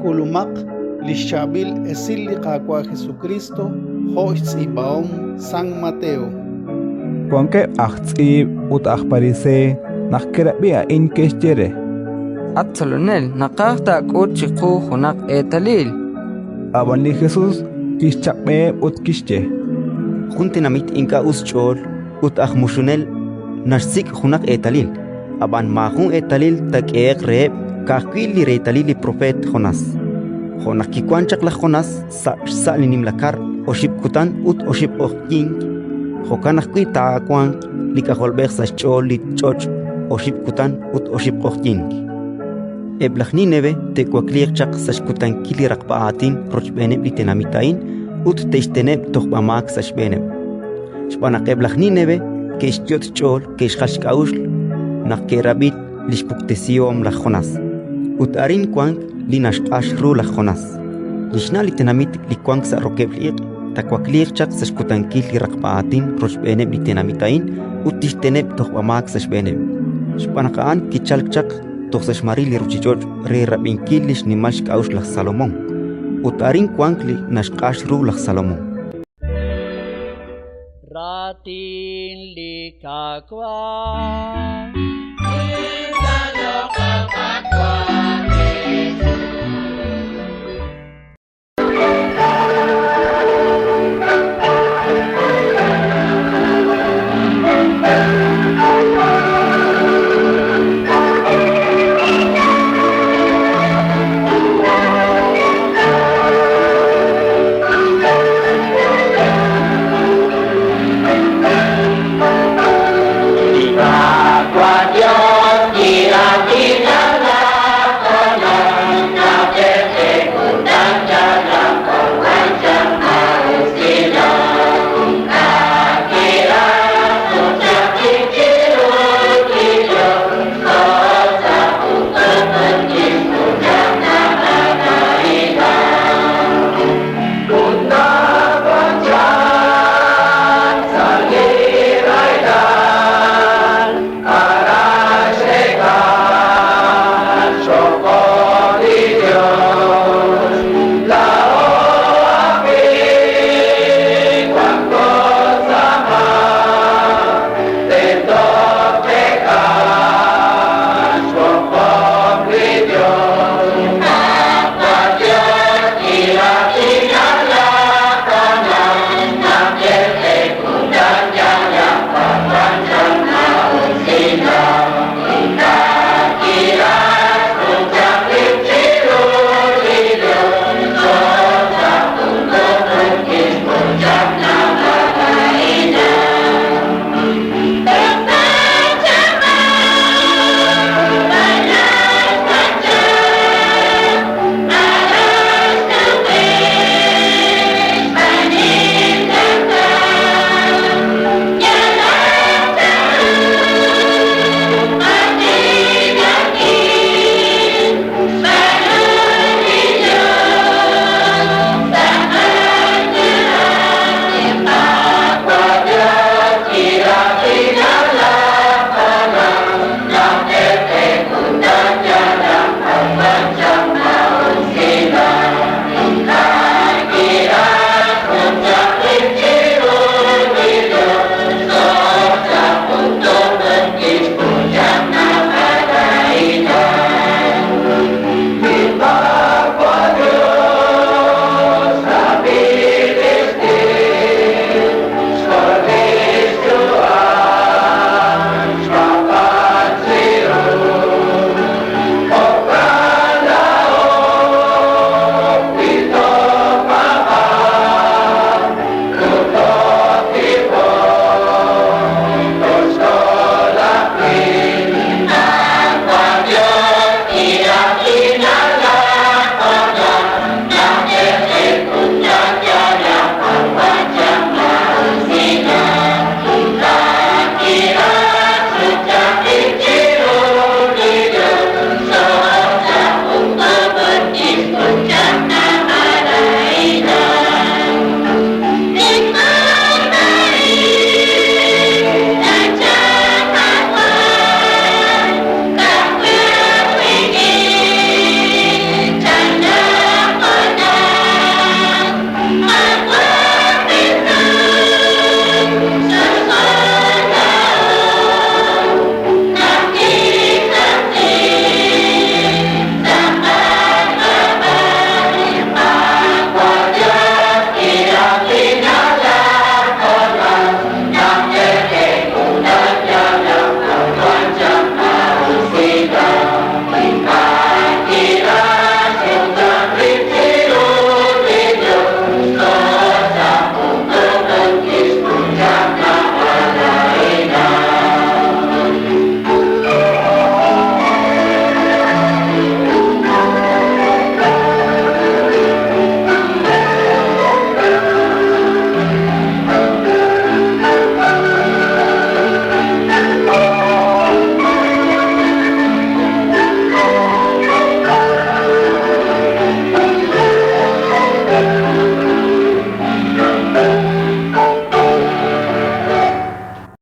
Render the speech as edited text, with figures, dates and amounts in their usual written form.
K'ulumaq li xChaab'il Esil li Qaawa' Jesukriist jo' xtz'iib'ahom San Mateo. Wankeb' aj tz'iib' ut aj Pariseey naq ke'rab'i a'in ke'xye re: At Tzolonel, naqaj taak'ut chiqu junaq eetalil. Ab'an li Jesus kixchaq'b'eheb' ut kixye: Jun tenamit ink'a' us xch'ool ut aj muxunel naxsik' junaq eetalil, ab'an maajun eetalil taak'ehe'q reheb', ka'ajwi' li reetalil li propeet Jonás. Jo' naq kiwank chaq laj Jonás sa' xsa' li nimla kar oxib' kutan ut oxib' q'oqyink, jo'kan ajwi' taawanq li K'ajolb'ej sa' xch'ool li ch'och' oxib' kutan ut oxib' q'oqyink. Eb' laj Nínive te'wakliiq chaq sa' xkutankil li raqb'a aatin rochb'eeneb' li tenamit a'in ut te'xteneb' tojb'amaak sa' xb'eeneb'. Xb'aan naq eb' laj Nínive ke'xyot' xch'ool ke'xjal xk'a'uxl naq ke'rab'i li xpuktesihom laj Jonás. Ut arin wank li naxq'ax ru laj Jonás. Li xna' li tenamit li wank sa' rokeb'l iq' taawakliiq chaq sa' xkutankil li raqb'a aatin rochb'eeneb' li tenamit a'in ut tixteneb' tojb'amaak sa' xb'eeneb'. Xb'aan naq a'an kichalk chaq toj sa' xmaril li ruuchich'och' re rab'inkil li xnimal xk'a'uxl laj Salomón. Ut arin wank li naxq'ax ru laj Salomón. Raatin li Qaawa'.